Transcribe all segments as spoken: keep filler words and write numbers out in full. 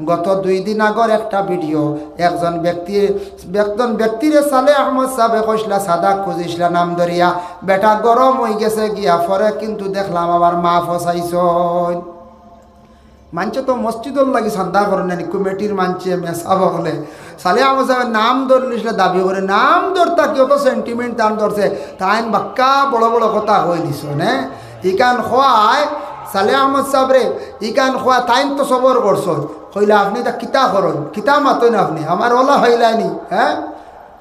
গত দুই দিন আগর একটা ভিডিও, একজন ব্যক্তির, একজন ব্যক্তিরে সালে আহমদ সাবে কইছলা, সাদা খুজিছলা নাম ধরিয়া, বেটা গরম অইগেছে গিয়া, পরে কিন্তু দেখলাম আবার মাফও চাইছইন। মানষে তো মসজিদর লাগি চান্দা করইন না নি, কমিটির মানষে, মেসাব অকলে। সালে আহমদ সাবে নাম ধরলিছলা দাবি করে, নাম ধরতা কি অত সেন্টিমেন্ট তান ধরছে, তাইন বাক্কা বড় বড় কথা কই দিছইন, নে? ইখান কওয়ায় সালে আহমদ সাবরে, ইখান কওয়া তাইন তো সবর করছইন। কইলা, "আপনে ইতা কিতা করইন? কিতা মাতইন আপনে? আমার অলা ফাইলায়নি, হে?"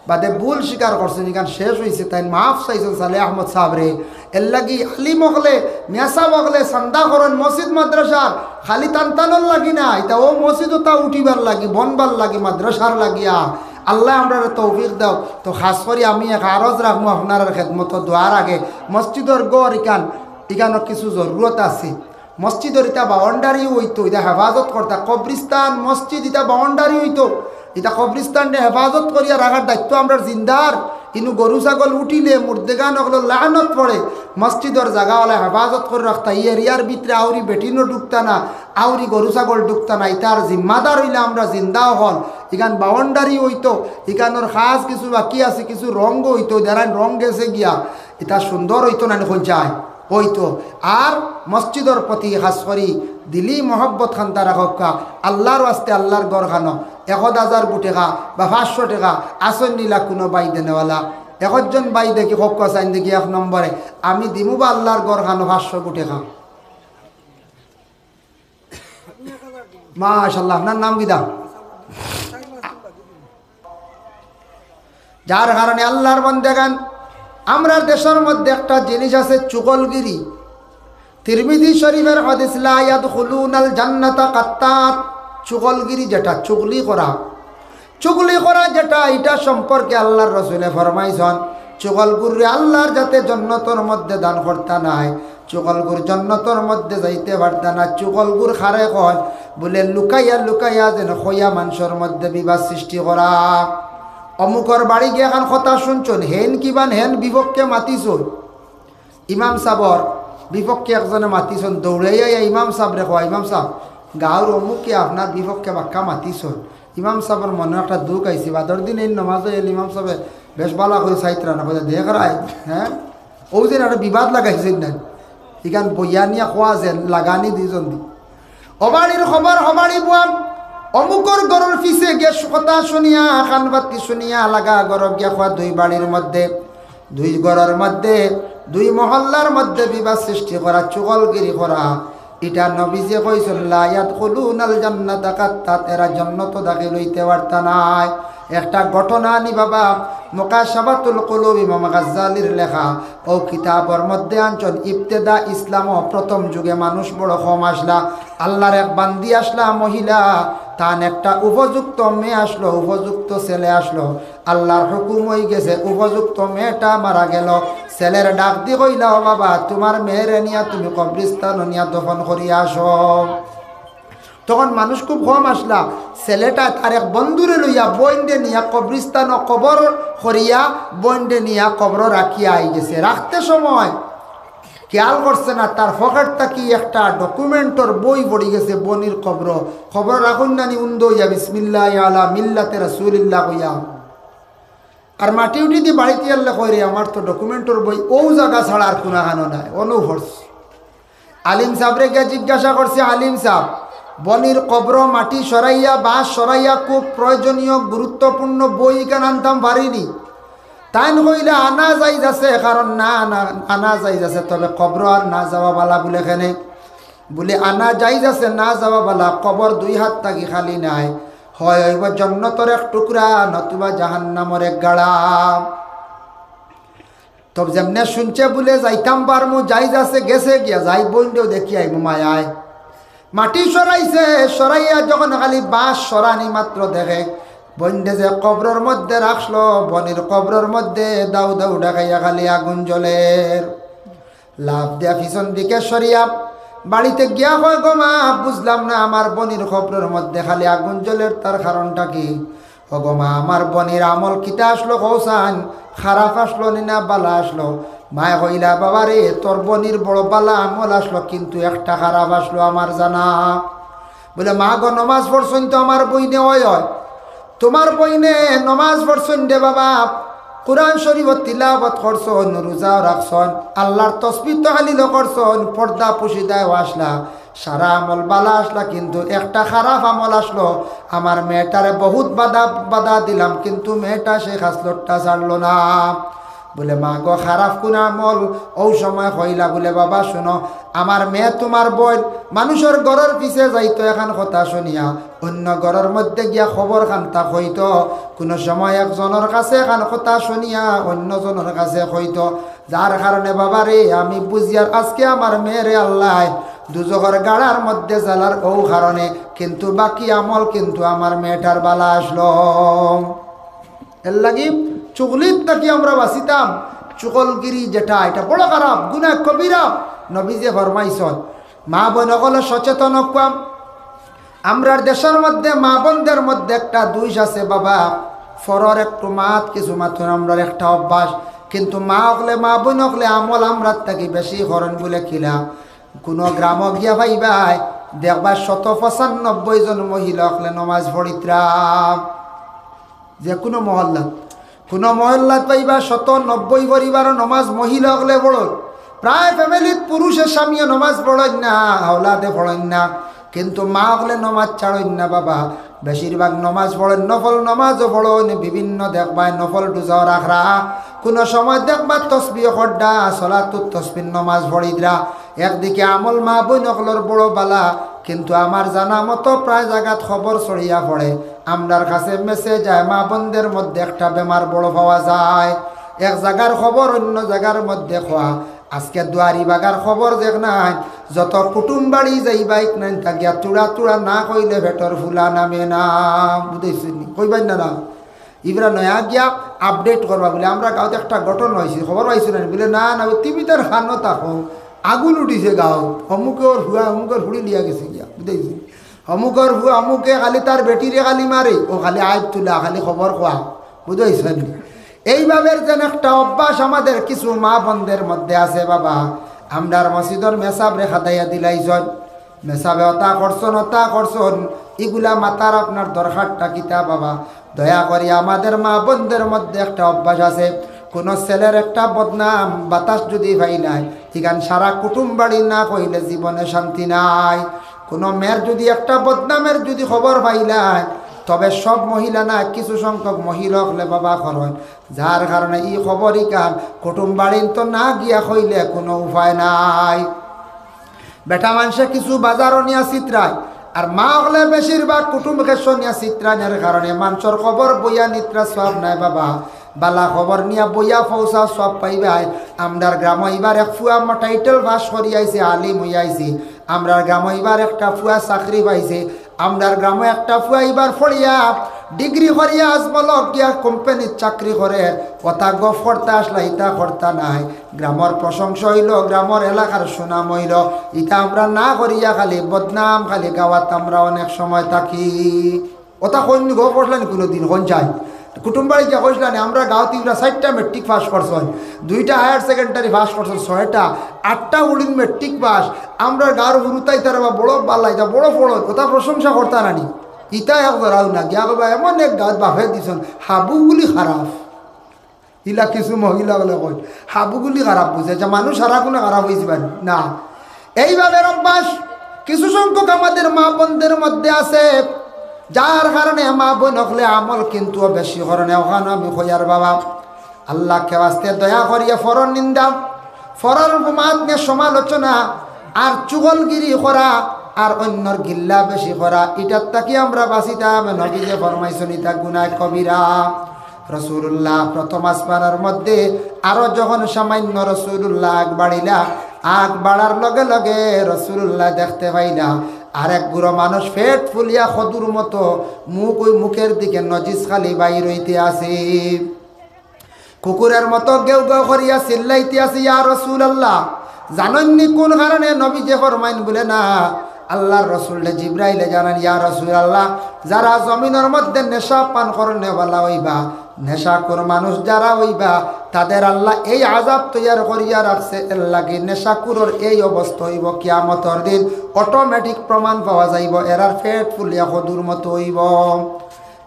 বাদে ভুল স্বীকার করছইন, ইখান শেষ অইছে, তাইন মাফ চাইছইন সালে আহমদ সাবরে। এরলাগি আলিম অকলে, মেসাব অকলে চান্দা করইন মসজিদ মাদ্রাসার, খালি তান তানর লাগি না, ইতা অউ মসজিদ অতা উঠিবার লাগি, বনবার লাগি, মাদ্রাসার লাগিয়া। আল্লায় আমরারে তৌফিক দেও। তো খাছ করি আমি এক আরজ রাখমু আপনারার খেদমতো দোয়ার আগে, মসজিদর ঘর ইখান, ইখানো কিছু জরুরত আছে। মসজিদর ইতা বাউন্ডারি অইতো, ইতা হেফাজত করতা। কবরিস্তান, মসজিদ ইতা বাউন্ডারি অইতো, ইতা কবরিস্তানরে হেফাজত করিয়া রাখার দায়িত্ব আমরার জিন্দার। ইনো গরু ছাগল উঠিলে মুর্দেগান অকলর লানত পড়ে। মসজিদর জাগাওয়ালা হেফাজত করি রাখতা, ই এরিয়ার ভিতরে আউরি বেটিনও ঢুকতা না, আউরি গরু ছাগল ঢুকতা না, ইতার জিম্মাদার অইলা আমরা জিন্দা অকল। ইখান বাউন্ডারি অইতো, ইখানোর খাছ কিছু বাকি আছে, কিছু রং অইতো, দেরাইন রং গেছে গিয়া, ইতা সুন্দর অইতো না নি কইন চাই? অইতো। আর মসজিদর প্রতি খাছ করি দিলি মহব্বত খান্তা রাখউক্কা, আল্লার ওয়াস্তে আল্লার ঘরখানো। এক হাজার গু টেকা বা পাঁচশো টেকা আছইন নি লা কুনু ভাই দেনেওয়ালা? একজন ভাই দেখি কউক্কা চাইন দেখি এক নম্বরে, আমি দিমু বা আল্লার ঘরখানো পাঁচশো গু টেকা। মাশাআল্লাহ, আপনার নাম কিতা? যার কারণে আল্লার বন্দেগান, আমরার দেশর মধ্যে একটা জিনিস আছে চুগলগিরি। তিরমিজি শরীফর হাদিস, "লা ইয়াদখুলুনাল জান্নাতা কাত্তাত।" চুগলগিরি যেটা, চুগলি করা, চুগলি করা যেটা, ইটা সম্পর্কে আল্লার রসুলে ফরমাইছইন, চুগলগুররে আল্লার যাতে জন্নতর মধ্যে দান করতা নায়, চুগলগুর জন্নতর মধ্যে যাইতে পারতা না। চুগলগুর খারে কয়, বুলে লুকাইয়া লুকাইয়া যেন কইয়া মানষর মধ্যে বিবাদ সৃষ্টি করা। অমুকর বাড়ি গিয়া এখান কথা শুনছইন, হেন কিবান হেন বিপক্ষে মাতিছইন। ইমাম সাবর বিপক্ষে একজনে মাতিছইন, দৌড়াইয়া আইয়া ইমাম সাবরে কয়, "ইমাম সাব, গাউর অমুকে আপনার বিপক্ষে বাক্কা মাতিছইন।" ইমাম সাবর মনো একটা দুখ আইছে, বাদর দিন এই নমাজো এল ইমাম সাবে বেশ বালা করি চাইতরা না, কইতা, "দেখ রায়, হে, অউ যে একটা বিবাদ লাগাইছইন না, ইখান বইয়া নিয়া কওয়া যে লাগানি দুইজন দি।" অউ বাড়ির খবর, অউ বাড়ি বুয়া, অমুকর ঘরর পিছে গিয়া কথা শুনিয়া, কানবাতি শুনিয়া, লাগা ঘরো গিয়া কওয়া দুই বাড়ির মধ্যে, দুই ঘরর মধ্যে, দুই মহল্লার মধ্যে বিবাদ সৃষ্টি করা, চুগলগিরি করা। ইটা নবীজিয়ে কইছইন, "লা ইয়াদখুলুনাল জান্নাতা কাত্তাত", এরা জন্নতো দাখিল অইতে পারতা নায়। একটা ঘটনা নি বাবা, মুকাশাফাতুল কুলুব ইমাম গাজ্জালির লেখা, অউ কিতাবর মধ্যে আনছইন, ইবতেদা ইসলামো প্রথম যুগে মানুষ বড় কম আছলা। আল্লার এক বান্দি আছলা মহিলা, তান একটা উপযুক্ত মেয়ে আছলো, উপযুক্ত ছেলে আছলো। আল্লার হুকুম অইগেছে, উপযুক্ত মেয়েটা মারা গেলো। ছেলের ডাক দি কইলা, "ও বাবা, তুমার মেয়েরে নিয়া তুমি কবরিস্তানো নিয়া দফন করিয়া আসো।" তখন মানুষ খুব কম আছলা। ছেলেটা তার এক বন্ধুরে লইয়া বইনরে নিয়া কবরিস্তানো কবর করিয়া বইনরে নিয়া কবরো রাখিয়া আইগেছে। রাখতে সময় খেয়াল করছে না, তার পকেট থাকি একটা ডকুমেন্টর বই পড়িগেছে, বইনর কবরো। কবরো রাখইন না নি উন্দা অইয়া, "বিসমিল্লাহি আলা মিল্লাতে রাসূলিল্লাহ" কইয়া। আর মাটি উঠি দি বাড়িত আনলে কয়, "রে, আমার তো ডকুমেন্টর বই অউ জাগা ছাড়া আর কুনাখানো নাই, অনো পড়ছে।" আলিম সাবরে গিয়া জিজ্ঞাসা করছে, "আলিম সাব, বইনর কবরো মাটি সরাইয়া, বাঁশ সরাইয়া খুব প্রয়োজনীয় গুরুত্বপূর্ণ বই ইখান আনতাম পারিনি।" তাইন কইলা, "আনা জায়েজ আছে, কারণ না আনা, আনা জায়েজ আছে, তবে কবরো আর না যাওয়া বালা।" বুলে, "কেনে?" বুলে, "আনা জায়েজ আছে, না যাওয়া বালা, কবর দুই হাত থাকি খালি নায়, হয় অইবো জন্নতর এক টুকরা, নতুবা জাহান্নামর এক গাড়া।" তো যেমনে শুনছে বুলে, "যাইতাম পারমু, জায়েজ আছে, গেছে গিয়া, যাই বইনরেও দেখি আইমু মায়ায়।" মাটি সরাইছে, সরাইয়া যখন খালি বাঁশ সরানি মাত্র দেখে, বইনরে যে কবরর মধ্যে রাখলো, বইনর কবরর মধ্যে দাউ দাউ দেখাইয়া খালি আগুন জ্বলের। লাফ দিয়া পিছন দিকে সরিয়া বাড়িত গিয়া কয়, "গো মা, বুঝলাম না, আমার বইনর কবরর মধ্যে খালি আগুন জ্বলের, তার কারণটা কি?" "ও গো মা, আমার বইনর আমল কিতা আছলো কওছাইন, খারাপ আছলো নি না বালা আছলো?" মায়ে কইলা, "বাবা রে, তোর বইনর বড় বালা আমল আছলো, কিন্তু একটা খারাপ আছলো আমার জানা।" বুলে, "মা গো, নমাজ পড়ছইন তো আমার বইনে, অয় অয়, তুমার বইনে নমাজ পড়ছইন রে বাবা, কুরআন শরীফ তিলাওয়াত করছইন, রোজাও রাখছইন, আল্লার তসবিহ তহলিলও করছইন, পর্দা পুশিদায়ও আছলা, সারা আমল বালা আছলা, কিন্তু একটা খারাপ আমল আছলো। আমার মেয়েটারে বহুত বাধা, বাধা দিলাম, কিন্তু মেয়েটা সে খাসলতটা ছাড়লো না।" বুলে, "মা গো, খারাপ কুন আমল?" অউ সময় কইলা বুলে, "বাবা হুনো, আমার মেয়ে তুমার বইন মানুষর ঘরর পিছে যাইতো, এখান কথা হুনিয়া অইন্য ঘরর মধ্যে গিয়া খবর খান্তা কইতো, কুনু সময় একজনর কাছে এখান কথা হুনিয়া অইন্য জনর কাছে কইতো, যার কারণে বাবা রে, আমি বুঝিয়ার আজকে আমার মেয়েরে আল্লায় দুজখর গাড়ার মধ্যে জ্বালার অউ কারণে, কিন্তু বাকি আমল কিন্তু আমার মেয়েটার বালা আছলো।" এরলাগি চুগলিত থাকি আমরা বাঁচিতাম। চুগলগিরি যেটা, এটা বড় খারাপ, গুনাহ কবিরা। নবীজিয়ে ফরমাইছইন, মা বইন অকল সচেতন অউক্কা। আমরার দেশর মধ্যে মা বইনদের মধ্যে একটা দুষ আছে বাবা, ফরর একটু মাত, কিছু মাতর আমরার একটা অভ্যাস, কিন্তু মা অকলে, মা বইন অকলে আমল আমরার থাকি বেশি করইন বুলে কিলা। কুনু গ্রামো গিয়া পাইবায়, দেখবায় শত পঁচানব্বই জন মহিলা অকলে নমাজ পড়িত্রা। যে কুনু মহল্লাত, কুনু মহল্লাত পাইবা শত নব্বই পরিবারো নমাজ মহিলা অকলে পড়ইন। প্রায় ফ্যামিলিত পুরুষে স্বামীয়ে নমাজ পড়ইন না, আওলাদে পড়ইন না, কিন্তু মা অকলে নমাজ ছাড়ইন না বাবা। বেশিরভাগ নমাজ পড়ইন, নফল নমাজও পড়ইন, বিভিন্ন দেখবায় নফল রোজাও রাখরা, কুনু সময় দেখবা তসবিহ কররা, সলাতুত তসবির নমাজ পড়িত্রা। একদিকে আমল মা বইন অকলর বড় বালা, কিন্তু আমার জানা মতো প্রায় জাগাত খবর ছড়িয়া পড়ে, আমরার কাছে মেসেজ যায়, মা বইনদের মধ্যে একটা বেমার বড় পাওয়া যায়। এক জাগার খবর অইন্য জাগার মধ্যে কওয়া। আজকে দুয়ারি বাগার খবর দেখইন নায়, যত কুটুম বাড়ি যাইবা ইকনাইন থাকিয়া তুড়া তুড়া না কইলে পেটর ফুলা নামে না। বুঝাইছি নি? কইবায় না, না? ইবরা নয়া গিয়া আপডেট করবা বুলে, আমরা গাঁওত একটা ঘটনা অইছে, খবর পাইছো না নি? বুলে, না, না, অউ টিভিত আর খানো থাকো, আগুন উঠিছে গাঁওত, অমুকর ফুয়া, অমুকর ফুড়ি লিয়া গেছে গিয়া, বুঝাইছি? অমুকর ফুয়া, অমুকে খালি তার বেটিরে খালি মারে, অউ খালি আইব তুলা, খালি খবর কওয়া, বুঝাইছো নি? এইভাবে যেন একটা অভ্যাস আমাদের কিছু মা বইনদের মধ্যে আছে বাবা, আমরার মসজিদর মেসাবরে খাদাইয়া দিলাইছইন। মেসাবে অতা করছইন, অতা করছইন, ইগুলা মাতার আপনার দরকারটা কিতা বাবা? দয়া করি আমাদের মা বইনদের মধ্যে একটা অভ্যাস আছে, কুনু ছেলের একটা বদনাম বাতাস যুদি পাইলায়, ইখান সারা কুটুম বাড়ি না কইলে জীবনে শান্তি নাই। কুনু মেয়ের যুদি একটা বদনামের যুদি খবর পাইলায়, তবে সব মহিলা না, কিছু সংখ্যক মহিলা অকলে বাবা করইন, যার কারণে ই খবর ইখান কুটুম বাড়িন তো না গিয়া কইলে কুনু উপায় নাই। বেটা মানষে কিছু বাজারো নিয়া ছিতরায়, আর মা অকলে বেশিরভাগ কুটুম খেশো নিয়া ছিতরানির কারণে মানষর খবর বইয়া নিতরা সওয়াব নাই বাবা। বালা খবর নিয়া বইয়া পৌঁছা সওয়াব পাইবায়। আমরার গ্রামো ইবার এক ফুয়া টাইটেল পাস করি আইছে, আলিম অইয়া আইছে। আমরার গ্রামো ইবার একটা ফুয়া চাকরি পাইছে। আমরার গ্রামো একটা ফুয়া ইবার পড়িয়া, ডিগ্রি করিয়া আজমলক গিয়া কোম্পানিত চাকরি করের। অতা গফ করতা আছলা, ইতা করতা নায়। গ্রামর প্রশংসা অইলো, গ্রামর এলাকার সুনাম অইলো। ইতা আমরা না করিয়া খালি বদনাম, খালি গাওয়াত আমরা অনেক সময় থাকি। অতা কইন নি গো, কইছলা নি কুনুদিন, কইন চাই? কুটুম বাড়ি গিয়া কইছলা নি, আমরার গাঁওত ইবরা চাইরটা মেট্রিক পাস করছইন, দুইটা হায়ার সেকেন্ডারি পাস করছইন, ছয়টা, আটটা উড়িন মেট্রিক পাস, আমরার গাঁওর হুরুতাইন তারা বা বড় বালা, ইতা বড় পড়ইন, অতা প্রশংসা করতা না নি? ইতা এক ধরাও না, গিয়া কইবা এমন এক গাঁওত বাফে দিছইন, হাবুগুলি খারাপ। ইলা কিছু মহিলা অকলে কইন, হাবুগুলি খারাপ বুঝে, যে মানুষ সারা কুনো খারাপ অইযিবা নি? না। এইভাবে অভ্যাস কিছু সংখ্যক আমাদের মা বইনদের মধ্যে আছে, যার কারণে মা বইন অকলে আমল কিন্তু বেশি করইন। অখান আমি কইয়ার বাবা, আল্লাহকে ওয়াস্তে দয়া করিয়া ফরর নিন্দা, ফরর মাত নিয়া সমালোচনা, আর চুগলগিরি করা, আর অইন্যর গিল্লা বেশি করা, ইটার থাকি আমরা বাঁচিতাম। নবীজিয়ে ফরমাইছইন, ইতা গুনাহ কবিরা। রাসূলুল্লাহ প্রথম আসমানর মধ্যে আরো যখন সামান্য রাসূলুল্লাহ আগ বাড়িলা, আগ বাড়ার লগে লগে রাসূলুল্লাহ দেখতে পাইলা আরেক গুরু মানুষ পেট ফুলিয়া খদুর মতো মুখ, অউ মুখর দিকে নজিস খালি বাইর অইতে আছে। কুকুরর মতো গেউ গেউ করিয়া চিল্লাইতে আছে, "ইয়া রাসূলুল্লাহ।" জানইন নি কুন কারণে? নবীজিয়ে ফরমাইন বুলে না, আল্লাহর রাসূলরে জিব্রাইলে জানাইন, "ইয়া রাসূলুল্লাহ, যারা জমিনর মধ্যে নেশা পান করনেওয়ালা অইবা, নেশাখুর মানুষ যারা অইবা, তাদের আল্লায় এই আযাব তৈয়ার করিয়া রাখছে। এরলাগি নেশাখুরর এই অবস্থা অইবো কিয়ামতর দিন, automatic প্রমাণ পাওয়া যাইবো, এরার পেট ফুলিয়া কদুর মতো অইবো,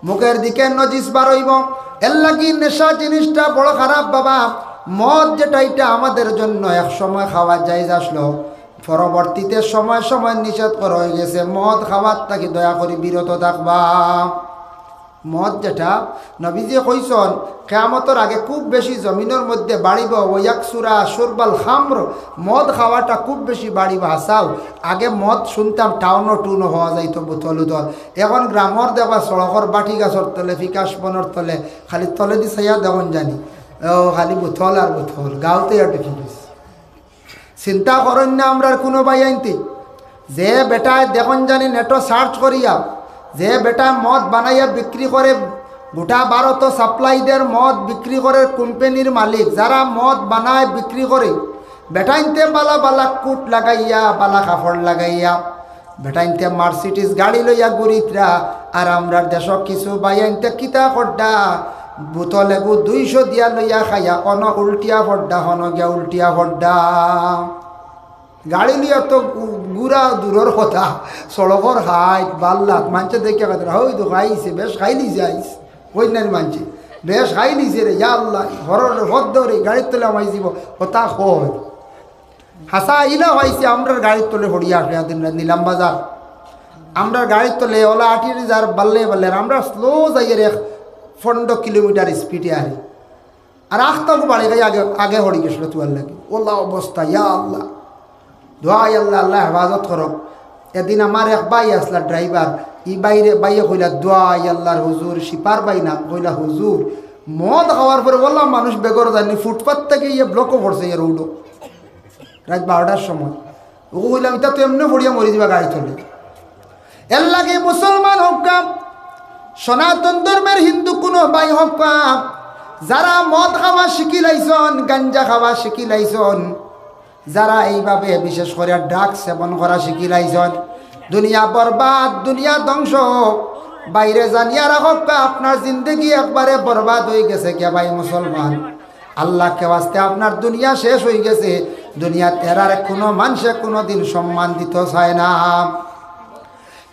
মুখের দিকে নজিস বার অইবো। এরলাগি নেশা জিনিসটা বড় খারাপ বাবা। মদ যেটা, ইটা আমাদের জন্য এক সময় খাওয়া জায়েজ আসলো, পরবর্তীতে সময় সময় নিষেধ করা অইগেছে। মদ খাওয়ার থাকি দয়া করি বিরত থাকবা। মদ যেটা, নবীজিয়ে কইছইন, কিয়ামতর আগে খুব বেশি জমিনর মধ্যে বাড়িবো, ওয়াকসুরা শুরবাল খামর, মদ খাওয়াটা খুব বেশি বাড়িবো। হাছাউ, আগে মদ হুনতাম টাউনো টুনো পাওয়া যাইতো বোতল উতল, এখন গ্রামর দেখবা সড়কর বাটি গাছর তলে, ফিকাশ বনর তলে, খালি তলেদি চাইয়া দেখইন জানি, ও খালি বোতল আর বোতল, গাউতে আর ঢুকি গেছে। চিন্তা করইন না আমরার কুনু ভাইয়াইন্তে, যে বেটায় দেখইন জানি নেটো search করিয়া, যে বেটায় মদ বানাইয়া বিক্রি করে, গোটা ভারতো supply দের, মদ বিক্রি করে কোম্পানির মালিক, যারা মদ বানায় বিক্রি করে, বেটাইন্তে বালা বালা coat লাগাইয়া, বালা কাপড় লাগাইয়া, বেটাইন্তে Mercedes গাড়ি লইয়া ঘুরিত্রা, আর আমরার দেশো কিছু ভাইয়াইন্তে কিতা কররা, বোতল এগু দুইশো দিয়া লইয়া খাইয়া অনো উল্টিয়া পড়রা, হনো গিয়া উল্টিয়া পড়রা। গাড়ি লইয়া তো ঘুরা দূরর কথা, সড়কর হাইট বাল্লাত মানষে দেখিয়া কইতরা, "হউ তো খাইছে, বেশ খাইলিছে আইজ।" কইন না নি মানষে, "বেশ খাইলিছে রে, ইয়া আল্লাহ, হরর হদ্দরে গাড়ির তলে হামাই যিবো", কথা কয়। হাছা ইলা অইছে, আমরার গাড়ির তলে পড়িয়া আছে, এদিন নিলাম বাজার। আমরার গাড়ির তলে অলা আটিয়া যার বাল্লে বাল্লে, আর আমরা slow যাইয়ার এক পনরো কিলোমিটার speed এ আরি। আর আখতাগু বাড়ি গাই আগে, আগে হরি গেছিল তুয়ার লাগি। অলা অবস্থা, ইয়া আল্লাহ। দোয়া, ইয়া আল্লাহ, আল্লাহ হেফাজত করউক। এদিন আমার এক ভাই আসলা driver, ই ভাইরে, ভাইয়ে কইলা, "দোয়া, ইয়া আল্লাহর হুজুর, শিপার ভাই না?" কইলা, "হুজুর, মদ খাওয়ার পরে অলা মানুষ বেগর জানি ফুটপাত থাকি ইয়ে block ও পড়ছে, ইয়ে road ও।" রাইত বারোটার সময়। ওগু কইলাম, "ইতা তো এমনে পড়িয়া মরি যিবা গাড়ি তলে।" এরলাগি মুসলমান হউক্কা, সনাতন ধর্মের হিন্দু কুনু ভাই হউক্কা, যারা মদ খাওয়া শিখিলাইছইন, গাঞ্জা খাওয়া শিখিলাইছইন, যারা এইভাবে বিশেষ করিয়া drug সেবন করা শিখিলাইছইন, দুনিয়া বরবাদ, দুনিয়া ধ্বংস। ভাইরে জানিয়া রাখউক্কা, আপনার জিন্দেগি একবারে বরবাদ অইগেছে গিয়া ভাই মুসলমান। আল্লাহকে ওয়াস্তে আপনার দুনিয়া শেষ অইগেছে। দুনিয়াত এরারে কুনু মানষে কুনুদিন সম্মান দিতো চায় না।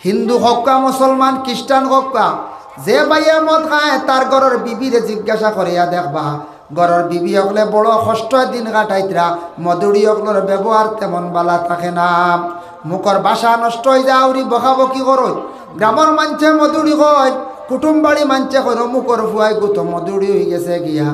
হিন্দু হউক্কা, মুসলমান, খ্রিস্টান হউক্কা, যে ভাইয়ে মদ খায়, তার ঘরর বিবিরে জিজ্ঞাসা করিয়া দেখবা, ঘরর বিবি অকলে বড় কষ্টে দিন কাটাইতরা, মদুড়ি অকলর ব্যবহার তেমন বালা থাকে না, মুখর ভাষা নষ্ট অইযায়, আউরি বকাবকি করইন। গ্রামর মানষে মদুড়ি কইন, কুটুম বাড়ি মানষে কইন, "অমুকর ফুয়াইগু তো মদুড়ি অইগেছে গিয়া।"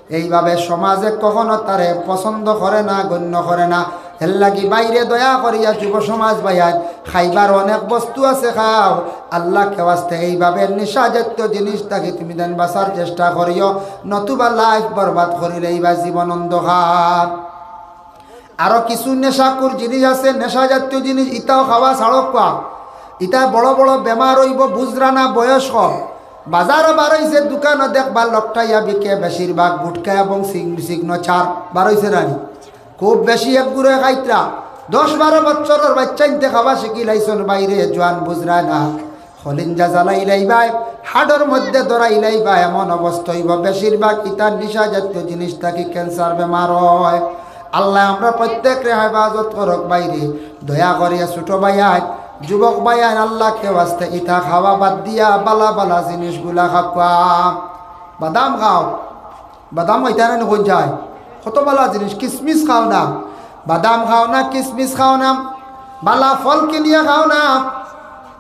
এইভাবে সমাজে কখনো তারে পছন্দ করে না, গণ্য করে না। এরলাগি ভাইরে দয়া করিয়া যুব সমাজ ভাইয়াইন, খাইবার অনেক বস্তু আছে, খাও। আল্লাহকে ওয়াস্তে এইভাবে নেশা জাতীয় জিনিস থাকি তুমি যেন বাঁচার চেষ্টা করিও, নতুবা life বরবাদ করিলাইবা, জীবন অন্ধকার। আরো কিছু নেশাখুর জিনিস আছে, নেশা জাতীয় জিনিস, ইতাও খাওয়া ছাড়উক্কা। ইতায় বড় বড় বেমার অইবো, বুঝরা না, বয়স কম। বাজারো বারইছে, দোকানো দেখবা লটকাইয়া বিকে, বেশিরভাগ গুটকা এবং সিগ-, signature বারইছে না নি। খুব বেশি এগুরে খাইতরা। দশ বারো বছরর বাইচ্চাইন্তে খাওয়া শিখিলাইছইন ভাইরে, জোয়ান বুঝরা না। কলিঞ্জা জ্বালাইলাইবায়, হাড়র মধ্যে ধরাইলাইবায়, এমন অবস্থা অইবো। বেশিরভাগ ইতা নেশা জাতীয় জিনিস থাকি cancer বেমার অয়। আল্লায় আমরা প্রত্যেকরে হেফাজত করউক ভাইরে। দয়া করিয়া ছোট ভাইয়াইন, যুবক ভাইয়াইন, আল্লাহকে ওয়াস্তে ইতা খাওয়া বাদ দিয়া বালা বালা জিনিসগুলা খাউক্কা। বাদাম খাও, বাদাম খাইতা না নি কইন চাই? কত বালা জিনিস, কিসমিস খাও না, বাদাম খাও না, কিসমিস খাও না, বালা ফল কিনিয়া খাও না।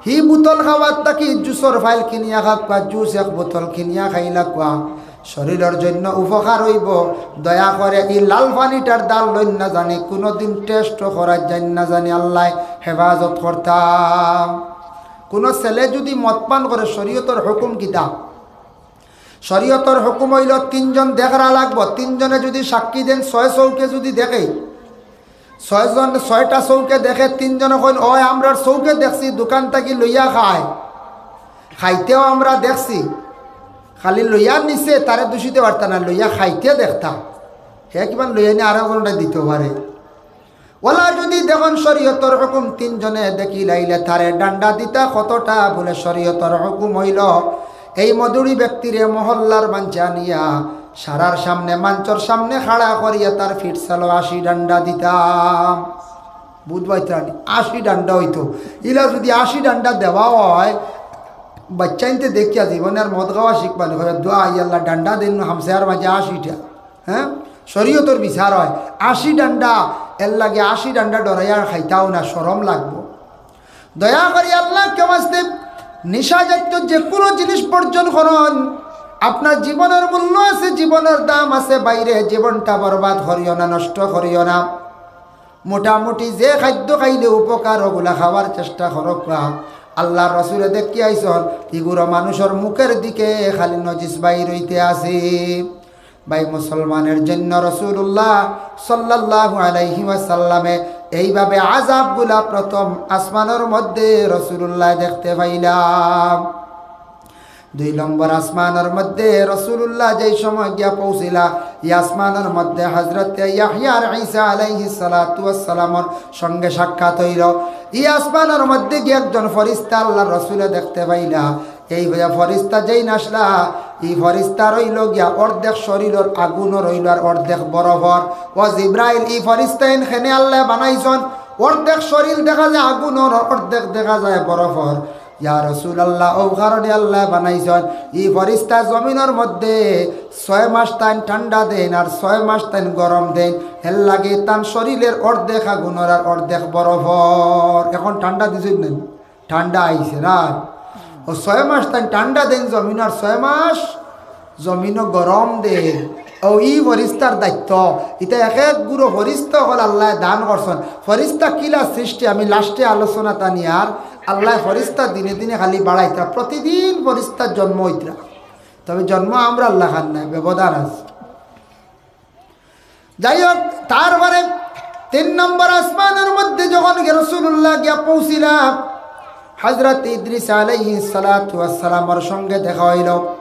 হি বোতল খাওয়ার থাকি জুসর ফাইল কিনিয়া খাউক্কা, জুস এক বোতল কিনিয়া খাইলাউক্কা, শরীরর জন্য উপকার অইবো। দয়া করি ই লাল পানিটার ধার লইন না জানি, কুনুদিন test ও করার যাইন না জানি, আল্লায় হেফাজত করতা। কুনু ছেলে যুদি মদ পান করে, শরীয়তর হুকুম কিতা? শরীয়তর হুকুম অইলো তিনজন দেখরা লাগবো। তিনজনে যুদি সাক্ষী দেইন, ছয় চউখে যুদি দেখে, ছয়জন, ছয়টা চউখে দেখে, তিনজনে কইন, "অয়, আমরার চউখে দেখছি, দোকান থাকি লইয়া খায়, খাইতেও আমরা দেখছি।" খালি লইয়া নিছে, তারে দুষ দিতে পারতা না, লইয়া খাইতে দেখতা। হে কিমান লইয়া নি আরো কোনটা দিতে পারে। অলা যুদি দেখইন শরীয়তর হুকুম, তিনজনে দেখিলাইলে তারে ডান্ডা দিতা কতটা? বুলে শরীয়তর হুকুম অইলো এই মদুড়ি ব্যক্তিরে মহল্লার মানষে আনিয়া সারার সামনে, মানষর সামনে খাড়া করিয়া তার ফিট চালো আশি ডান্ডা দিতাম। বুঝ পাইত্রা নি? আশি ডান্ডা অইতো। ইলা যুদি আশি ডান্ডা দেওয়া অয়, বাইচ্চাইন্তে দেখিয়া জীবনে আর মদ খাওয়া শিখবা নি। কইবা, "দোয়া, আই আল্লাহ, ডান্ডা দেইন হামসায়ার মাঝে আশিটা।" হ্যাঁ, শরীয়তর বিচার অয় আশি ডান্ডা। এরলাগি আশি ডান্ডা ডরাইয়া খাইতাও না, শরম লাগবো। দয়া করি আল্লাহকে ওয়াস্তে নিশা জাতীয় যে কোনো জিনিস বর্জন করুন। আপনার জীবনের মূল্য আছে, জীবনের দাম আছে, বাইরে জীবনটা বরবাদ করিও না, নষ্ট করিও না। মোটামুটি যে খাদ্য খাইলে উপকার, ওগুলা খাওয়ার চেষ্টা করউক্কা। আল্লাহর রসুলে দেখিয়া আইছন, ইগুলো মানুষর মুখের দিকে খালি নজিস বাইর অইতে আছে। ভাই, মুসলমানের জন্য রাসূলুল্লাহ সাল্লাল্লাহু আলাইহি ওয়াসাল্লামে এইভাবে আযাবগুলা প্রথম আসমানর মধ্যে রাসূলুল্লাহ দেখতে পাইলা। দুই নম্বর আসমানর মধ্যে রাসূলুল্লাহ যেই সময় গিয়া পৌঁছিলা, ই আসমানর মধ্যে হযরতে ইয়াহইয়া আর ঈসা আলাইহিস সালাতু ওয়াস সালামর সঙ্গে সাক্ষাৎ অইল। ই আসমানর মধ্যে গিয়া একজন ফরিস্তা আল্লাহর রসুলে দেখতে পাইলা। এই হইয়া ফরিস্তা যেইন আসলা, ই ফরিস্তার অইল গিয়া অর্ধেক শরীলর আগুনর অইল আর অর্ধেক বরফর। ও জিব্রাইল, ই ফরিস্তাইন কেনে আল্লায় বানাইছন? অর্ধেক শরীল দেখা যায় আগুনর, অর্ধেক দেখা যায় বরফর। ইয়া রাসূলুল্লাহ, অউ কারণে আল্লায় বানাইছন। ই ফরিস্তা জমিনর মধ্যে ছয় মাস তাইন ঠান্ডা দেইন আর ছয় মাস তাইন গরম দেইন। এরলাগি তান শরীলর অর্ধেক আগুনর আর অর্ধেক বরফর। এখন ঠান্ডা দিছইন না? ঠান্ডা আইছে না? অউ ছয় মাস তাইন ঠান্ডা দেইন জমিন আর ছয় মাস জমিনও গরম দেইন। অউ ই ফরিস্তার দায়িত্ব। ইতা এক এক গুরু ফরিস্তা অকল আল্লায় দান করছন। ফরিস্তা কিলা সৃষ্টি আমি লাস্টে আলোচনা তানি আর আল্লায় ফরিস্তা দিনে দিনে খালি বাড়াইতরা, প্রতিদিন ফরিস্তার জন্ম অইতরা। তবে জন্ম আমরার লাখান নায়, ব্যবধান আছে। যাই হোক, তারপরে তিন নম্বর আসমানর মধ্যে যখন গিয়া রাসূলুল্লাহ গিয়া পৌঁছিলা, হযরত ইদ্রিস আলাইহিস সালাতু ওয়াস সালামর সঙ্গে দেখা অইল।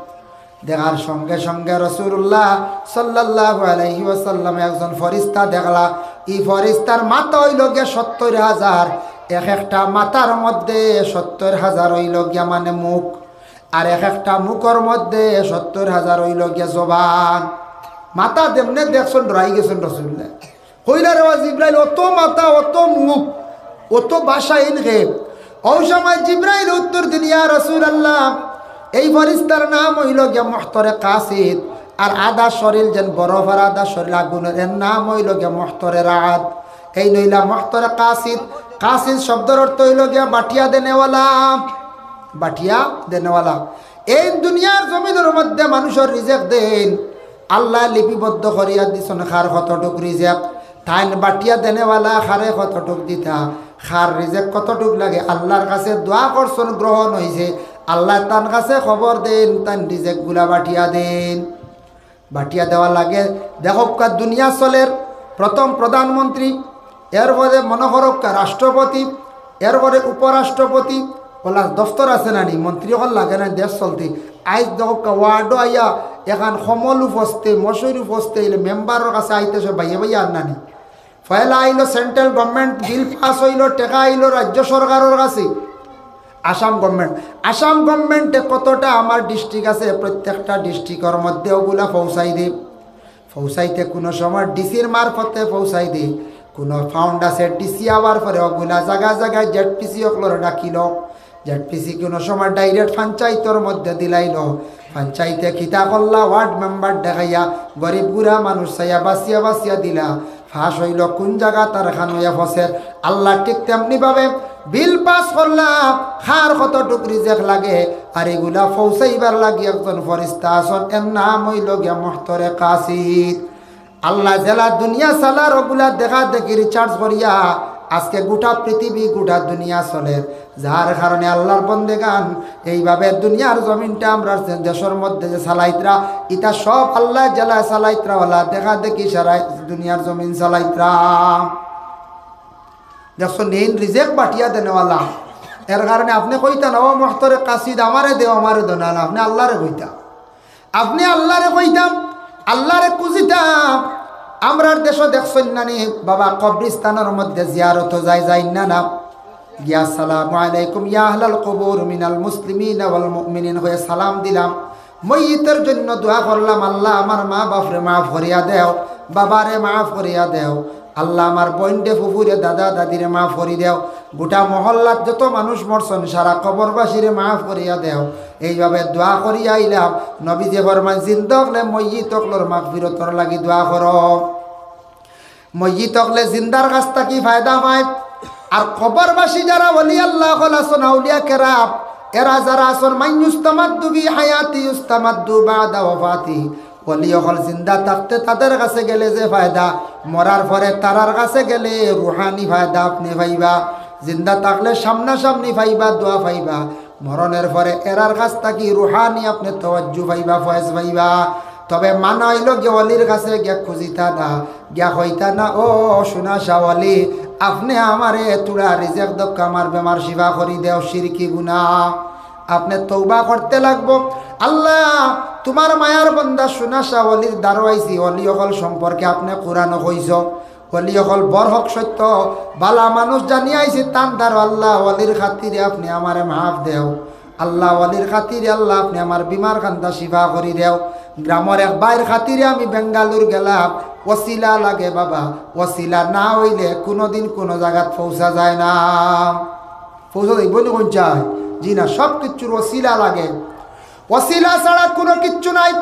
দেখার সঙ্গে সঙ্গে রাসূলুল্লাহ সাল্লাল্লাহু আলাইহি ওয়াসাল্লামে একজন ফরিস্তা দেখলা। ই ফরিস্তার মাথা অইল গিয়া সত্তর হাজার, এক একটা মাথার মধ্যে সত্তর হাজার অইল গিয়া মানে মুখ। আর এক একটা মুখর মধ্যে সত্তর হাজার অইল গিয়া জবান। মাথা যেমনে দেখছন, ডরাই গেছন রাসূলুল্লাহ। কইলা, "রে বা জিব্রাইল, অত মাথা, অত মুখ, অত ভাষা ইন কে?" অউ সময় জিব্রাইল উত্তর দিল, "ইয়া রাসূলুল্লাহ, এই ফরিস্তার নাম অইল গিয়া মুহতারে কাসিদ, আর আধা শরীল যেন বরফ আর আধা শরীল আগুনর, এর নাম অইল গিয়া মুহতারে রাদ।" এইন অইলা মুহতারে কাসিদ। কাসিদ শব্দর অর্থ অইল গিয়া বাটিয়া দেনেওয়ালা। বাটিয়া দেনেওয়ালা। এইন দুনিয়ার জমিনর মধ্যে মানুষর রিজেক দেইন, আল্লায় লিপিবদ্ধ করিয়া দিছন কার কতটুক রিজেক। তাইন বাটিয়া দেনেওয়ালা, কারে কতটুক দিতা, কার রিজেক কতটুক লাগে, আল্লাহর কাছে দোয়া করছন, গ্রহণ অইছে। আল্লায় তান কাছে খবর দেইন, তান রিজেকগুলা বাটিয়া দেইন। বাটিয়া দেওয়া লাগে। দেখউক্কা, দুনিয়া চলের প্রথম প্রধানমন্ত্রী, এরপরে মনো করউক্কা রাষ্ট্রপতি, এরপরে উপরাষ্ট্রপতি, অলা দফতর আছে না নি, মন্ত্রী অকল লাগে না দেশ চলতে। আইজ দেখউক্কা, ওয়ার্ডো আইয়া এখান কমল উপস্থিত, মশহুর উপস্থিত অইলে মেম্বারর কাছে আইতে সব বাইয়া বাইয়া আর না নি। পয়লা আইলো সেন্ট্রাল গভর্নমেন্ট, বিল পাস অইলো, টেকা আইলো রাজ্য সরকারর কাছে। আসাম গভর্নমেন্ট, আসাম গভর্নমেন্টে কতটা আমার ডিস্ট্রিক্ট আছে, প্রত্যেকটা ডিস্ট্রিক্টর মধ্যে ওগুলা পৌঁছাই দে। পৌঁছাইতে কোনো সময় ডিসির মারফতে পৌঁছাই দে। কোনো ফান্ড আছে, ডিসি আওয়ার পরে ওগুলা জাগা জাগায় জেডপিসি অকলরে ডাকিল। জেডপিসি কোনো সময় ডাইরেক্ট পঞ্চায়েতর মধ্যে দিলাইল। পঞ্চায়েতে কিতা করলা, ওয়ার্ড মেম্বার দেখাইয়া গরিব গুড়া মানুষ চাইয়া বাছিয়া বাছিয়া দিলা। ফাঁস অইল কোন জাগা তার খান অইয়া ফসের। আল্লায় ঠিক তেমনি ভাবে বিল পাস করলা, কার কতটুক রিজেক লাগে, আর এগুলা পৌঁছাইবার লাগি একজন ফরিস্তা আছন, এর নাম অইল গিয়া মুহতারে কাসিদ। আল্লায় যেলা দুনিয়া চালার ওগুলা দেখা দেখি রিসার্চ করিয়া আজকে গোটা পৃথিবী, গোটা দুনিয়া চলের। যার কারণে আল্লাহর বন্দেগান এইভাবে দুনিয়ার জমিনটা আমরা যে দেশর মধ্যে যে চালাইতরা, ইতা সব আল্লায় যেলা চালাইতরা, ওলা দেখা দেখি সারা দুনিয়ার জমিন চালাইতরা। দেখছো, নেইন রিজেক বাটিয়া দেনেওয়ালা। এর কারণে আপনে কইতা না, "ও মুহতারে কাসিদ, আমারে দেও, আমারে দেও", না, না, আপনে আল্লাহরে কইতা। আপনে আল্লাহরে কইতাম, আল্লাহরে খুঁজিতাম। আমরার দেশো দেখছইন না নি বাবা, কবরিস্তানর মধ্যে জিয়ারতো যায়, যাইন না না? গিয়া, "আসসালামু আলাইকুম ইয়া আহলাল কুবুর মিনাল মুসলিমিনা ওয়াল মুমিনিন" কইয়া সালাম দিলাম। মইয়িতর জন্য দোয়া করলাম, "আল্লাহ, আমার মা বাপরে মাফ করিয়া দেও, বাবারে মাফ করিয়া দেও। আল্লাহ, আমার বইনরে, ফুফুরে, দাদা দাদিরে মাফ করি দেও। গোটা মহল্লাত যত মানুষ মরছন, সারা কবরবাসীরে মাফ করিয়া দেও।" এইভাবে দোয়া করিয়া আইলাম। নবীজি ফরমাইন, "জিন্দা অকলে মইয়িত অকলর মাগফিরতর লাগি দোয়া করো।" মইয়িত অকলে জিন্দার কাছ থাকি ফায়দা পায়। আর কবরবাসী যারা ওলি আল্লাহ অকল আছন, আউলিয়া কেরাম, এরা যারা আছন, "মান ইউস্তামাদ্দু বি হায়াতি ইউস্তামাদ্দু বা'দা ওয়াফাতি।" ওলি অকল জিন্দা থাকতে তাদের কাছে গেলে যে ফায়দা, মরার পরে তারার কাছে গেলে রুহানি ফায়দা আপনে পাইবা। জিন্দা থাকলে সামনাসামনি পাইবা, দোয়া পাইবা। মরণের পরে এরার কাছ থাকি রুহানি আপনে তওয়াজ্জু পাইবা, ফয়েজ পাইবা। তবে মানা অইলো গিয়া ওলির কাছে গিয়া খুজিতা না, গিয়া কইতা না, "ও সোনা শাহ ওলি, আপনে আমারে থুড়া রিজেক দেউক্কা, আমার বেমার শিফা করি দেও", শিরকি গুনা। আপনে তওবা করতে লাগবো। "আল্লাহ, তুমার মায়ার বন্দা সোনা শাহ ওলির দ্বারো আইছি, ওলি অকল সম্পর্কে আপনে কোরআনো কইছো, ওলি অকল বড় হক সত্য, বালা মানুষ জানি আইছি তান দ্বারো, আল্লাহ, ওলির খাতিরে আপনে আমারে মাফ দেও। আল্লাহ, ওলির খাতিরে আল্লাহ, আপনে আমার বিমার খান্দা শিফা করি দেও। গ্রামর এক ভাইর খাতিরে আমি বেঙ্গালুর গেলাম, ওসিলা লাগে বাবা, ওসিলা না অইলে কুনুদিন কুনু জাগাত পৌঁছা যায় না।" পৌঁছা যাইবো নি কুন চায়? জি না, সব কিচ্ছুর ওসিলা লাগে। ওসিলা ছাড়া কুনু কিচ্ছু নাই।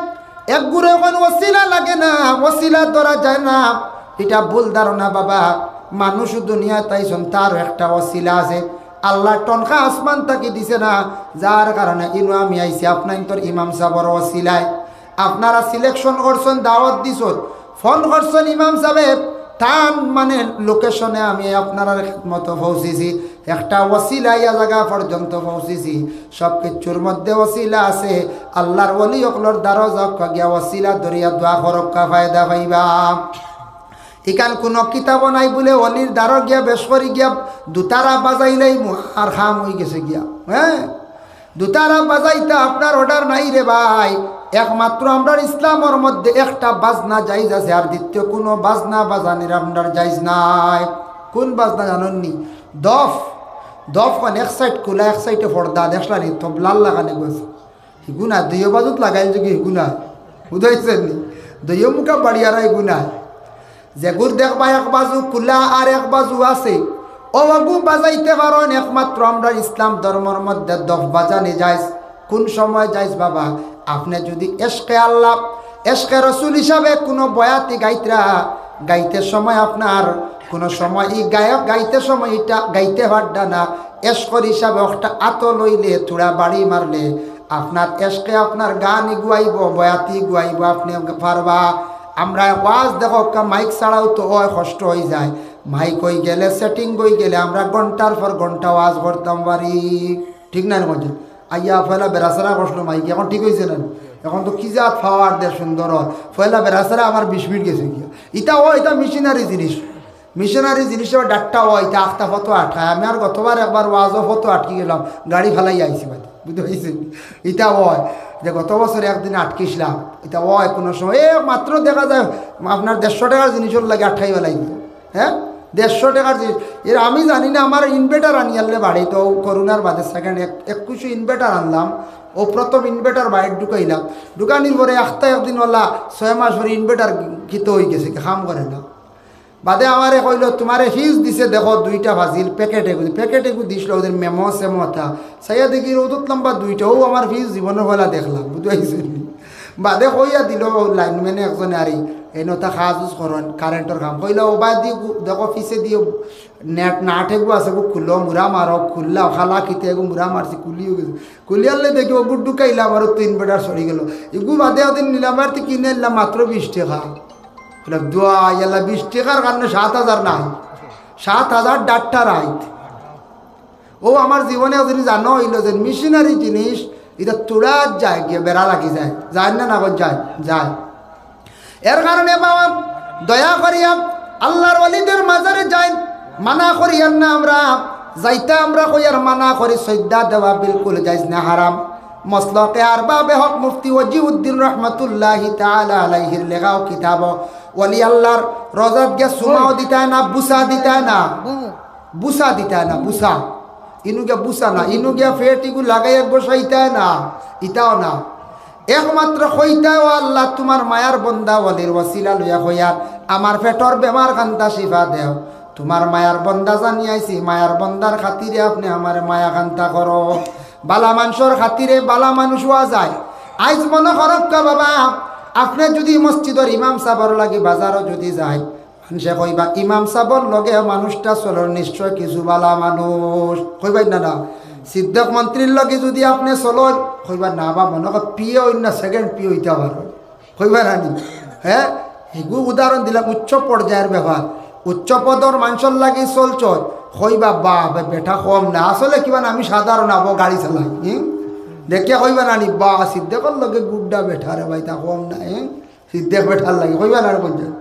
এক গুরে কইন ওসিলা লাগে না, ওসিলা ধরা যায় না। ইটা ভুল ধারণা বাবা। মানুষ দুনিয়াত আইছন, তার একটা ওসিলা আছে। আল্লায় টনকা আসমান থাকি দিছে না, যার কারণে ইনো আমি আইছি, আপনাইনতর ইমাম সাবর ওসিলায়। আপনারা selection করছন, দাওয়াত দিছন, ফোন করছন ইমাম সাবে, তান মানে location-এ আমি আপনারার খেদমতো পৌঁছিছি। একটা ওসিলা ইয়া জাগা পর্যন্ত পৌঁছিছি। সব কিচ্ছুর মধ্যে ওসিলা আছে। আল্লাহর ওলি অকলর দ্বারো যাউক্কা গিয়া ওসিলা ধরিয়া দোয়া করউক্কা, ফায়দা পাইবা। ইখান কুনু কিতাবো নাই বুলে ওলির দ্বারো গিয়া বেশ করি গিয়া দুতারা বাজাইলাইমু আর কাম অইগেছে গিয়া। হ্যাঁ, দুতারা বাজাইতা আপনার order নাই রে ভাই। একমাত্র আমরার ইসলামর মধ্যে একটা বাজনা জায়েজ আছে, আর দ্বিতীয় কুনু বাজনা বাজানির আমরার জায়েজ নাই। কুন বাজনা জানইন নি? দফ। দফ কইন এক side খুলা, এক side-এ পর্দা, দেখছইন নি? তবলার লাখান এগু আছে। হিগু না, দুইও বাজুত লাগাইল যুগি হিগু না। বুঝাইছেন নি? দুইও মুখা বাড়িয়ারা হিগু না। যেগুর দেখবা এক বাজু খুলা আর এক বাজু আছে, অউ অগু বাজাইতে পারইন। একমাত্র আমরার ইসলাম ধর্মর মধ্যে দফ বাজানি জায়েজ। কুন সময় জায়েজ বাবা? আপনে যুদি এশকে আল্লাহ, এশকে রসুল হিসাবে কুনু বয়াতি গাইতরা, গাইতে সময় আপনার কুনু সময় ই গায়ক গাইতে সময় ইটা গাইতে পাররা না, এশকর হিসাবে একটা আতো লইলে, থুড়া বাড়ি মারলে, আপনার এশকে আপনার গান ইগু আইবো, বয়াতি ইগু আইবো, আপনে পারবা। আমরা ওয়াজ দেখউক্কা, মাইক ছাড়াও তো অয়, কষ্ট অইযায়। মাইক অইগেলে, setting অইগেলে আমরা ঘন্টার পর ঘন্টা ওয়াজ করতাম পারি, ঠিক না নি? আইয়া পয়লা বেড়াছেড়া করছিল মাইক, এখন ঠিক অইছে না নি? এখন তো কি জাত power দে সুন্দর অয়। পয়লা বেড়াছেড়া আমার বিশ মিনিট গেছে গিয়া। ইতা অয়, ইতা machinery জিনিস। Machinery জিনিস আবার ডাট্টা অয়, ইতা আখতা ফতো আটকায়। আমি আর গতবার একবার ওয়াজো ফতো আটকি গেলাম, গাড়ি ফালাই আইছি বাদে, বুঝতে পারছেন? ইতা অয় যে গত বছর একদিন আটকিছিলাম, ইতা অয় কুনু সময়। এ মাত্র দেখা যায় আপনার দেড়শো টেকার জিনিসর লাগি আটকাই ফালাই দিত, হ্যাঁ, দেড়শো টেকার জিনিস। এর আমি জানি না, আমার inverter আনিয়ারলে বাড়িত, তো করোনার বাদে second এক-, একুশো inverter আনলাম, অউ প্রথম inverter বাড়িত ঢুকাইলাম, ঢুকানির পরে আখতা একদিন অলা ছয় মাস পরে inverter কিতা অইগেছে, কাম করে না। বাদে আমারে কইলো, "তুমারে fuse দিছে, দেখো দুইটা ফাজিল, packet এগু, packet এগু দিছিল, ওদের মেমো সেমো তা।" চাইয়া দেখি রৌদত লম্বা দুইটা, অউ আমার fuse জীবনর পয়লা দেখলাম, বুঝতে পারছেন নি? বাদে কইয়া দিল lineman-এ একজনে, "আরে, এনো তা কাজ উজ করইন, current-র কাম।" কইলো, "ও বাদ দি গু-, দেখো পিছে দি net nut এগু আছে, গু খুলো, মুড়া মারো, খুললা, খালা কিতা এগু মুড়া মারছি, খুলিও গেছে।" খুলিয়ারলে দেখি অগু ঢুকাইলাম, আর তো inverter সরি গেল। ইগু বাদে ওদিন নিলাম, আর তো কিনে আনলাম মাত্র বিশ টেকা। বলে, "দোয়া, ইয়াল্লা, বিশ টেকার কারণে সাত হাজার নাই, সাত হাজার ডাট্টা রাইত।" অউ আমার জীবনে যদি জানো অইলো যে machinery জিনিস, ইতা তুড়া যায় গিয়া বেড়া লাগি যায়, যায় না, না যায়, যায়। এর কারণে বাবা, দয়া করিয়া আল্লাহর ওলিদের মাজারে যাইন, মানা করিয়ার না আমরা, যাইতা আমরা কইয়ার মানা করি, সইজদা দেওয়া বিলকুল জায়েজ না, হারাম। মসলকে আরবাবে হক মুফতি ওয়াজিউদ্দিন রহমতুল্লাহি তাআলা আলাইহির লেখাও কিতাব, ওলি আল্লাহর রওজাত গিয়া চুমাও দিতা না, বুসা দিতা না, বুসা দিতা না, বুসা। ইনু গিয়া বুঝা না, ইনু গিয়া পেট ইগু লাগাইয়া গোসাইতায় না, ইতাও না। একমাত্র কইতায়, "ও আল্লাহ, তুমার মায়ার বন্দা অলির ওসিলা লইয়া কইয়ার, আমার পেটর বেমার খান্তা শিফা দেও। তুমার মায়ার বন্দা জানি আইছি, মায়ার বন্দার খাতিরে আপনে আমারে মায়া খান্তা করো।" বালা মানষর খাতিরে বালা মানুষ অওয়া যায়। আইজ মনো করউক্কা বাবা, আপনে যুদি মসজিদর ইমাম সাবর লাগি বাজারো যুদি যায়, মানষে কইবা, "ইমাম সাবর লগে মানুষটা চলর, নিশ্চয় কিছু বালা মানুষ।" কইবা না, না? সিদ্দিক মন্ত্রীর লগে যুদি আপনে চলর, কইবা, "না বা, মনো কর পিএ অইন না, সেকেন্ড পিএ অইতা পারো।" কইবা না নি? হ্যাঁ, হিগু উদাহরণ দিলাম, উচ্চ পর্যায়র ব্যাপার। উচ্চ পদর মানষর লাগি চলছয়, কইবা, "বা, বে-, বেটা কম না, আসলে কিবা না, আমি সাধারণ আবো, গাড়ি চালাই।" হুম? দেখিয়া কইবা না নি, "বা, সিদ্দিকর লগে গুড্ডা বেটা রে বা, ইতা কম না।" হুম? সিদ্দিক বেটার লাগি, কইবা না রে বন্ধু?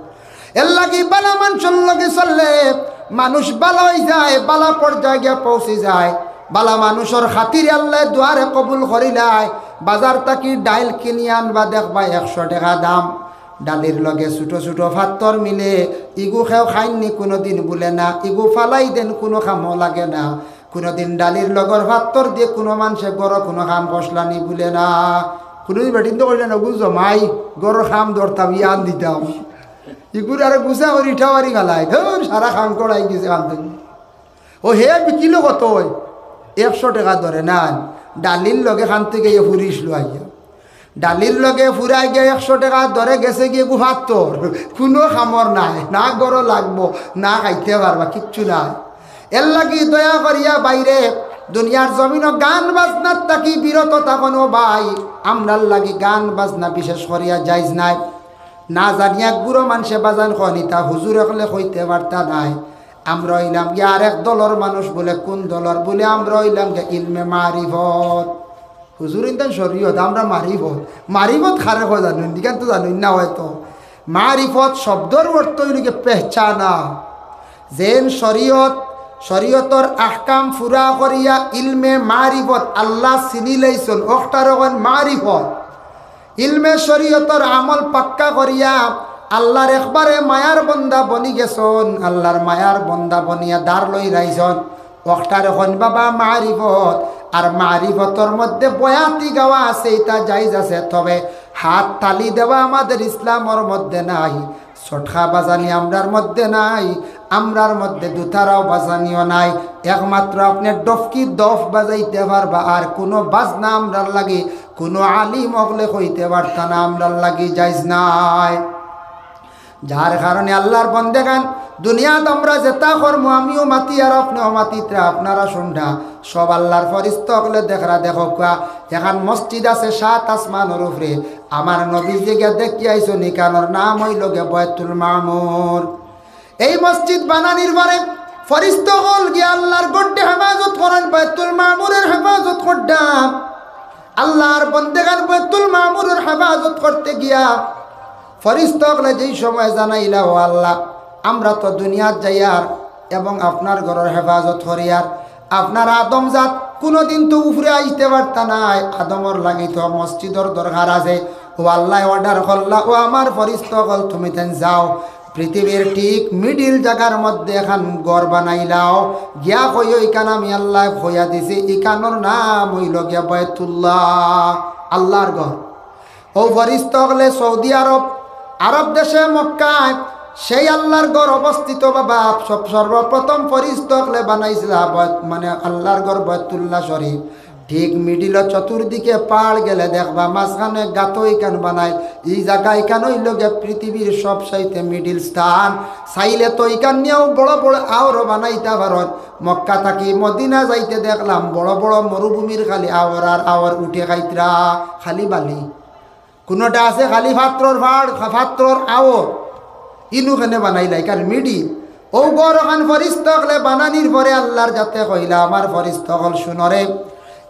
এর লাগি বালা মানষর লগে চললে মানুষ বালা অই যায়, বালা পর্যায়ে গিয়া পৌঁছি যায়। বালা মানষর খাতিরে আল্লায় দোয়ারে কবুল করিলায়। বাজার থাকি ডাইল কিনি আনবা, দেখবা একশো টেকা দাম। ডালির লগে ছোট ছোট ফাত্তর মিলে, ইগু কেউ খাইননি কুনুদিন বুলে না, ইগু ফালাই দেন, কুনু কামো লাগে না। কুনুদিন ডালির লগর ফাত্তর দিয়া কুনু মানষে ঘরো কুনু কাম করছলা নি বুলে না। কুনুদিন বেটিন্তে কইলা না, "অগু জমাই, ঘরর কাম ধরতাম, ইয়ান দিতাম।" ইগুর আরো গুছা করি ইটা বাড়ি গালায়, "ধুর, সারা কাম করাই গেছে কাম থেকে।" ও হে বিকিলো কত অয়? একশো টেকা ধরে না, ডালির লগে কান থেকে ইয়ে ফুরিস লইয়া। ডালির লগে ফুরাই গিয়া একশো টেকা ধরে গেছে গিয়া গু ফাত্তর, কুনু কামর নাই, না ঘরো লাগবো, না খাইতে পারবা, কিচ্ছু নাই। এর লাগি দয়া করিয়া বাইরে দুনিয়ার জমিনো গান বাজনার থাকি বিরত থাকো ভাই। আমরার লাগি গান বাজনা বিশেষ করিয়া জাইজ নাই। না জানিয়া গুরু মানষে বাজান কইন, ইতা হুজুর অকলে কইতে পারতা নায়। আমরা অইলাম গিয়া আরেক দলর মানুষ, বুলে কুন দলর? বুলে আমরা অইলাম গিয়া ইলমে মারিফত। হুজুর ইনতান শরীয়ত, আমরা মারিফত। মারিফত কারে কয় জানইন? ইখান তো জানইন না হয়তো। মারিফত শব্দর অর্থ অইলো গিয়া পেহচানা। যেন শরীয়ত, শরীয়তর আহকাম পুরা করিয়া ইলমে মারিফত, আল্লাহ চিনি লাইছইন, অকটারে কইন মারিফত। ইলমে শরীয়তর আমল পাক্কা করিয়া আল্লাহর একবারে মায়ার বন্দা বনি গেছইন, আল্লাহর মায়ার বন্দা বনিয়া দাঁড় লইরাইছইন। অকটারে কইন বাবা মারিফত। আর মারিফতর মধ্যে বয়াতি গাওয়া আছে, ইটা জাইজ আছে, তবে হাত তালি দেওয়া আমাদের ইসলামর মধ্যে নাই, সটকা বাজানি আমরার মধ্যে নাই, আমরার মধ্যে দুতারাও বাজানিও নাই। একমাত্র আপনে ডফকি দফ বাজাইতে পারবা, আর কুনু বাজনা আমরার লাগি কুনু আলিম অকলে কইতে পারতা না, আমরার লাগি জাইজ নাই। যার কারণে আল্লাহর বন্দেগান, দুনিয়াত আমরা যেতা করমু, আমিও মাতি আর আপনেও মাতিতরা, আপনারা শুনরা, সব আল্লাহর ফরিস্তা অকলে দেখরা। দেখউক্কা, এখান মসজিদ আছে সাত আসমানর উপরে। আমার নবীজি গিয়া দেখিয়া আইছইন, ইখানর নাম অইলো গিয়া বয়তুল মামুর। এই মসজিদ বানানির পরে ফরিস্তা অকল গিয়া আল্লাহর ঘররে হেফাজত করইন, বয়তুল মামুরর হেফাজত কররা। আল্লাহর বন্দেগান বয়তুল মামুরর হেফাজত করতে গিয়া ফরিস্তা অকলে যেই সময় জানাইলা, "ও আল্লাহ, আমরা তো দুনিয়াত যাইয়ার এবং আপনার ঘরর হেফাজত করিয়ার, আপনার আদম জাত কুনুদিন তো উপরে আইতে পারতা নায়, আদমর লাগি তো মসজিদর দরকার আছে।" ও আল্লায় order করলা, "ও আমার ফরিস্তা অকল, তুমিতাইন যাও, পৃথিবীর ঠিক middle জাগার মধ্যে এখান ঘর বানাইলাও, গিয়া কইও, ইখান আমি আল্লায় কইয়া দিছি, ইখানর নাম অইলো গিয়া বয়তুল্লাহ, আল্লাহর ঘর।" ও ফরিস্তা অকলে সৌদি আরব, আরব দেশে মক্কায় সেই আল্লাহর ঘর অবস্থিত বাবা। সব সর্বপ্রথম ফরিস্তা অকলে বানাইছিলা বয়ত-, মানে আল্লাহর ঘর বয়তুল্লাহ শরীফ। ঠিক middleও চতুর্দিকে পাড় গেলে দেখবা মাঝখানে গাতো ইখান বানাইল। ই জাগা ইখান অইলো গিয়া পৃথিবীর সব চাইতে middle স্থান। চাইলে তো ইখান নিয়াও বড় বড় আওরও বানাইতা পারইন। মক্কা থাকি মদিনা যাইতে দেখলাম বড় বড় মরুভূমির খালি আওর আর আওর, উটে খাইতরা, খালি বালি। কুনুটা আছে খালি ফাত্তরর পাড়, খা-, ফাত্তরর আওর। ইনু কেনে বানাইলা, ইখান middle। ও ঘর অখান ফরিস্তা অকলে বানানির পরে আল্লাহর জাতে কইলা, "আমার ফরিস্তা অকল, শুনরে,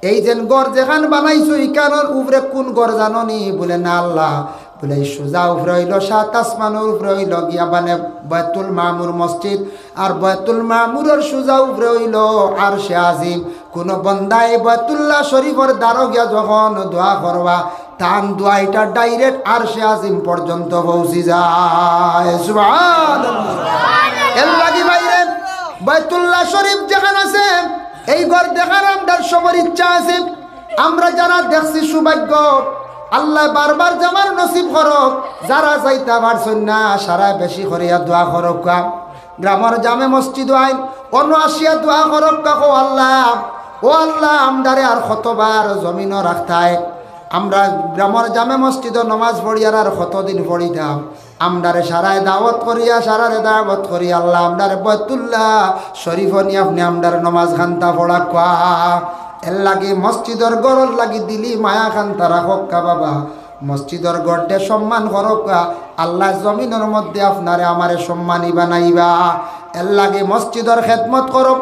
এই যেন ঘর যেখান বানাইছো, ইখানর উপরে কুন ঘর জানো নি?" বুলে, "না আল্লাহ।" বুলে, "এই সুজা উপরে অইলো, সাত আসমানর উপরে অইলো গিয়া মানে বয়তুল মামুর মসজিদ, আর বয়তুল মামুরর সুজা উপরে অইলো আরশে আজিম। কুনু বন্দায় বয়তুল্লাহ শরীফর দ্বারো গিয়া যখন দোয়া করবা, তান দোয়া ইটা direct আরশে আজিম পর্যন্ত পৌঁছি যায়।" সুবহানাল্লাহ। এর লাগি বাইরে বয়তুল্লাহ শরীফ যেখান আছে, এই ঘর দেখার আমরার সবর ইচ্ছা আছে। আমরা যারা দেখছি সৌভাগ্য, আল্লায় বারবার যাওয়ার নসিব করউক। যারা যাইতা পারছইন না, সারায় বেশি করিয়া দোয়া করউক্কা। গ্রামর জামে মসজিদো আইন, অনো আসিয়া দোয়া করউক্কা। কও আল্লাহ, ও আল্লাহ, আমরারে আর কতবার জমিনো রাখতায়? আমরা গ্রামর জামে মসজিদো নমাজ পড়িয়ার আর কতদিন পড়িতাম? আমরারে সারায় দাওয়াত করিয়া, সারারে দাওয়াত করিয়া আল্লাহ আমরারে বাইতুল্লাহ শরীফো নি আপনে আমরার নমাজ খান্তা পড়াউক্কা। এরলাগি মসজিদর ঘরর লাগি দিলি মায়া খান্তা রাখউক্কা বাবা। মসজিদর ঘররে সম্মান করউক্কা। আল্লায় জমিনর মধ্যে আপনারে আমারে সম্মানী বানাইবা। এরলাগি মসজিদর খেদমত করউক।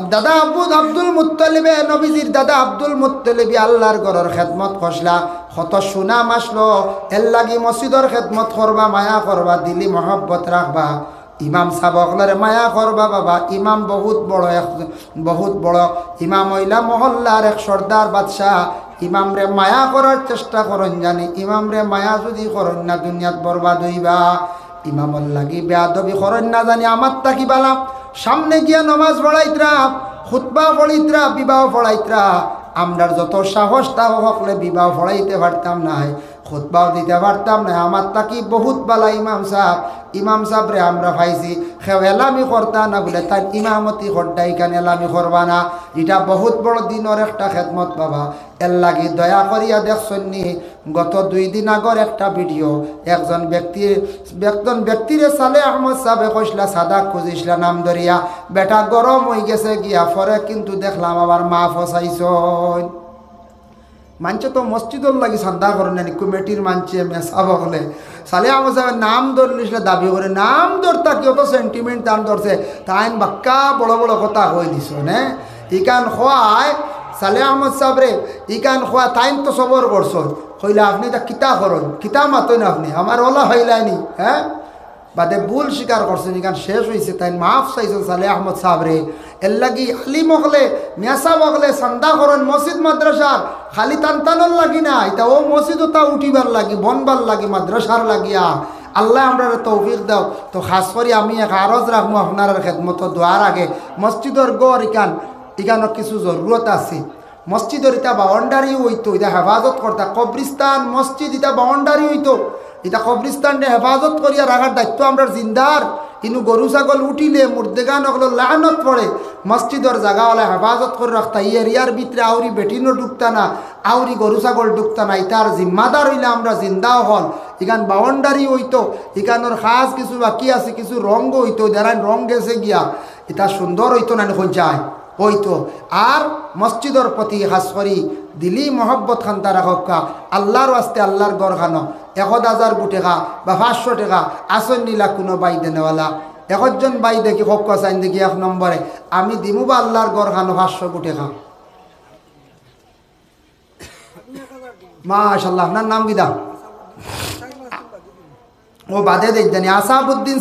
দাদা আবু আব্দুল মুত্তালিবে, নবীজির দাদা আব্দুল মুত্তালিবে আল্লার ঘরর খেদমত করছলা, কত সুনাম আছলো। এরলাগি মসজিদর খেদমত করবা, মায়া করবা, দিলি মহব্বত রাখবা। ইমাম সাব অকলরে মায়া করবা বাবা। ইমাম বহুত বড় এক, বহুত বড় ইমাম অইলা মহল্লার এক সর্দার বাদশা। ইমামরে মায়া করার চেষ্টা করইন জানি, ইমামরে মায়া যুদি করইন না, দুনিয়াত বরবাদ অইবা। ইমামর লাগি বেয়াদবি করইন না জানি আমার থাকি বালা। সামনে গিয়া নমাজ পড়াইতরা, খুতবা পড়িতরা, বিবাহ পড়াইতরা। আমরার যত সাহস তাও হকলে বিবাহ পড়াইতে পারতাম নায়, খুতবাও দিতা পারতাম নায়। আমার থাকি বহুত বালা ইমাম সাব। ইমাম সাবরে আমরা পাইছি, কেউ এলামি করতা না বুলে তাইন ইমামতি করতা, ইখান এলামি করবা না। ইটা বহুত বড় দিনর একটা খেদমত বাবা। এরলাগি দয়া করিয়া দেখছইন নি, গত দুই দিন আগর একটা ভিডিও, একজন ব্যক্তির, একজন ব্যক্তিরে সালে আহমদ সাবে কইছলা, চান্দা খুজিছলা নাম ধরিয়া, বেটা গরম অইগেছে গিয়া, পরে কিন্তু দেখলাম আবার মাফও চাইছইন। মানষে তো মসজিদর লাগি চান্দা করইন না নি, কমিটির মানষে, মেসাব অকলে। সালে আহমদ সাবে নাম ধরলিছলা দাবি করে, নাম ধরতা কি অত sentiment তান ধরছে, তাইন বাক্কা বড় বড় কথা কই দিছইন, নে? ইখান কওয়ায় সালে আহমদ সাবরে, ইখান কওয়া তাইন তো সবর করছইন। কইলা, "আপনে ইতা কিতা করইন? কিতা মাতইন আপনে? আমার অলা অইলায়নি, হে?" বাদে ভুল স্বীকার করছইন, ইখান শেষ অইছে, তাইন মাফ চাইছইন সালে আহমদ সাবরে। এরলাগি আলিম অকলে, মেসাব অকলে চান্দা করইন মসজিদ মাদ্রাসার, খালি তান তানর লাগি না, ইতা অউ মসজিদ অতা উঠিবার লাগি, বনবার লাগি, মাদ্রাসার লাগিয়া। আল্লায় আমরারে তৌফিক দেও। তো খাছ করি আমি এক আরজ রাখমু আপনারার খেদমতো দোয়ার আগে, মসজিদর ঘর ইখান, ইখানো কিছু জরুরত আছে। মসজিদর ইতা বাউন্ডারি অইতো, ইতা হেফাজত করতা। কবরিস্তান, মসজিদ ইতা বাউন্ডারি অইতো। ইতা কবরিস্তানরে হেফাজত করিয়া রাখার দায়িত্ব আমরার জিন্দার। ইনো গরু ছাগল উঠিলে মুর্দেগান অকলর লানত পড়ে। মসজিদর জাগা অলা হেফাজত করি রাখতা। ই এরিয়ার ভিতরে আউরি বেটিনও ঢুকতা না, আউরি গরু ছাগল ঢুকতা না। ইতার জিম্মাদার অইলা আমরা জিন্দা অকল। ইখান বাউন্ডারি অইতো, ইখানর খাছ কিছু বাকি আছে, কিছু রংও অইতো, যেরাইন রং গেছে গিয়া, ইতা সুন্দর অইতো না নি কইন চাই? অইতো। আর মসজিদর প্রতি খাছ করি দিলি মহব্বত খান্তা রাখউক্কা। আল্লার ওয়াস্তে আল্লার ঘরখানো একহাজার গু টেকা বা পাঁচশো টেকা আছইন নিলা কুনু ভাই দেনেওয়ালা। একজন ভাই দেখি কউক্কা চাইন দেখি এক নম্বরে, আমি দিমু বা আল্লার ঘরখানো পাঁচশো গু টেকা। মাশাআল্লাহ, আপনার নাম কিতা? ও বাদে দেইন জানি, আসাবউদ্দিন